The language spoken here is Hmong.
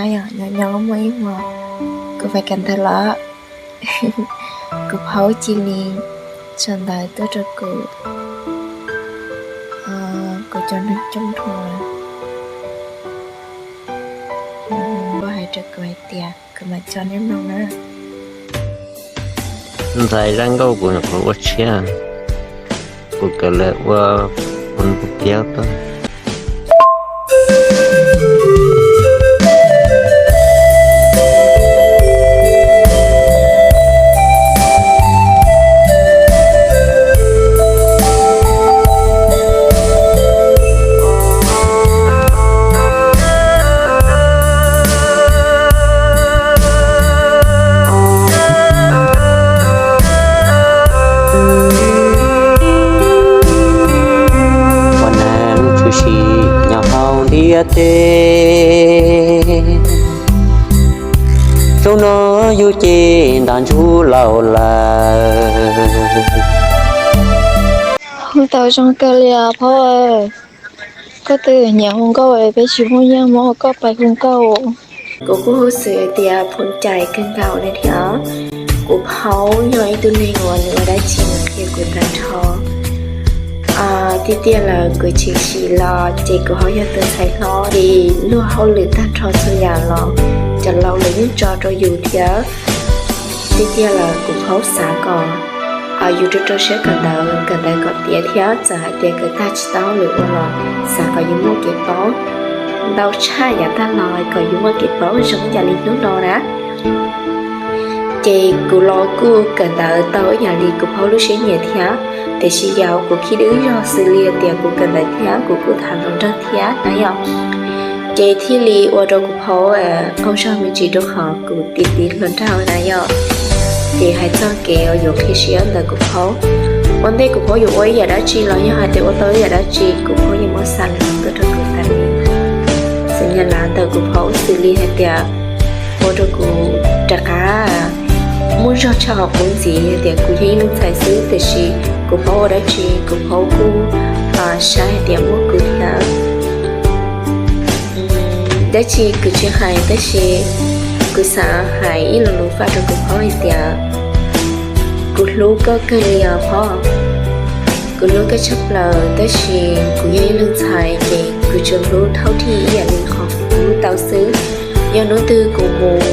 Nyob nyob muaj ib hmo kuv pais kawm ntawv los kuv phaub cia li sau ntawv tuaj rau kuv, kuv cov neeg coob dhau, kuv hais rau kuv hais tias kuv mam coj nej mloog na. Ntxhais zaj nkauj kuv nyuam qhuav ua tshiab, kuv kawm lawv ua ua npus piab tuaj. Ua neej tshwm sim nyob hauv ntiaj teb, zaum no yus ces ntab ntsug laus lawm. Hu tau zoo kawg li os phauj. Koj twb nyiam hu nkauj es peb tsis muaj nyiaj muab koj pais hu nkauj. Kuv kuj hu xwm hais tias phoom cai kawg nkaus li thiab. Kuv phaub yog ib tug neeg uas nws ua dab tsi nws qhia kuv tag nrho. Tiag tiag lawm kuv tshwm sim los ces kuv ho yog tus ntxhais hlob ces luag hauj lwm tag nrho txhua yam los cov laus lawv yeej tso rau yus thiab. Tiag tiag lawm kuv phaub xav kom yus rau rau siab kawm ntawv, kawm ntawv kom tiav thiab txawm hais tias kawm tag tsis tau hauj lwm ua los xav kom yus muaj kev paub ntau tshaj yav tag los kom yus muaj kev paub zoo ib yam li hnub no na. Ces kuv los kuj kawm ntawv tau ib yam li kuv phaub lub siab nyiam thiab, tiam sis yam kuv khib dwb yog xws li hais tias kuv kawm ntawv thiab kuv kuj tham hluas nraug thiab na yom. Ces thiaj li ua rau kuv phaub qaug zog me ntsis rau qhov kuv tiv tiv hluas nraug na yom. Ces hais txog kev yuav qhib siab ntawm kuv phaub, ua ntej kuv phaub yuav ua ib yam dab tsi los yog hais tias ua tau ib yam dab tsi kuv phaub yeej muab xa los tuaj rau kuv tas li. Xwm nyab lav ntawm kuv phaub xws li hais tias ua rau kuv rov qab muaj zog tshaj qhov qub ntxiv hais tias kuv yog ib leeg ntxhais xwb tiam sis kuv phaub ua dab tsi kuv phaub kuj saib hais tias muaj kuv thiab. Dab tsi kuv tsis hais tab sis kuv xav hais ib lo lus faj rau kuv phaub hais tias kuv hlub koj kawg li os phaub. Kuv hlub koj tshaj plaws tab sis kuv yog ib leeg ntxhais ces kuv tsuas hlub thaum thib ib yam li qhov kuv hlub tau xwb. Yog hnub twg kuv mus